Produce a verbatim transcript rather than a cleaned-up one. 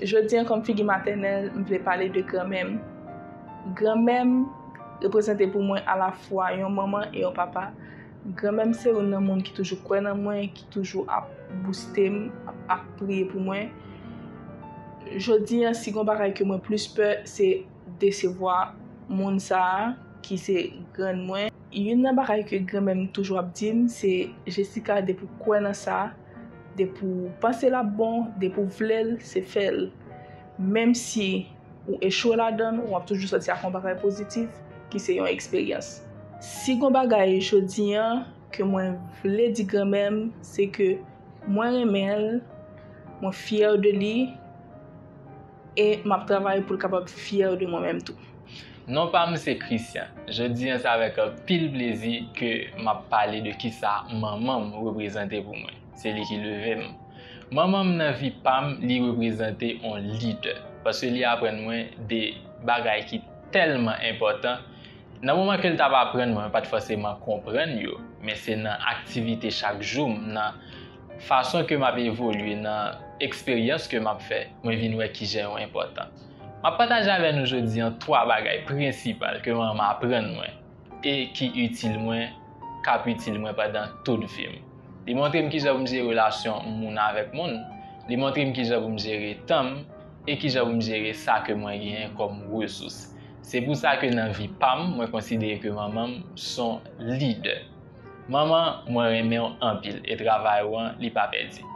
Jodi an, kòm figi matènèl, m vle pale de granmè m. Granmè m reprezante pou mwen alafwa yon manman e yon papa. Granmè m se youn nan moun ki toujou kwè nan mwen, ki toujou ap bouste m, ap, ap priye pou mwen. Jodi an, si gon bagay ke mwen plis pè, se desevwa moun sa a ki se grann mwen. Youn nan bagay ke granmè m toujou ap di m, se, Jessica, depi w kwè nan sa, depi w panse l ap bon, depi w vle l, se fè l. Menm si ou echwe ladan l, w ap toujou sòti ak yon bagay pozitif, ki se yon eksperyans. Si gon bagay jodi an ke mwen vle di granmè m, se ke mwen renmen l, mwen fyè de li, e m ap travay pou l kapab fyè de mwen menm tou. Non pa m se Christian. Jodi an, se avèk anpil plezi ke m ap pale de kisa manman m reprezante pou mwen. Se li ki leve m. Manman m nan vi pa m, li reprezante yon lidè. Paske li aprann mwen de bagay ki tèlman enpòtan. Nan moman ke l t ap aprann mwen, mwen pa t fòseman konprann yo, men se nan aktivite chak jou m, nan fason ke m ap evolye, nan eksperyans ke m ap fè, mwen vin wè kijan yo enpòtan. M ap pataje avè nou jodi an twa bagay prensipal ke manman m aprann mwen e ki itil mwen, k ap itil mwen pandan tout vi m. Li montre m kijan pou m jere relasyon moun avèk moun. Li montre m kijan pou m jere tan m e kijan pou m jere sa ke mwen genyen kòm resous. Se pou sa ke nan vi pa m, mwen konsidere ke manman m s on lidè. Manman, mwen renmen w anpil e travay ou an, li pa pèdi.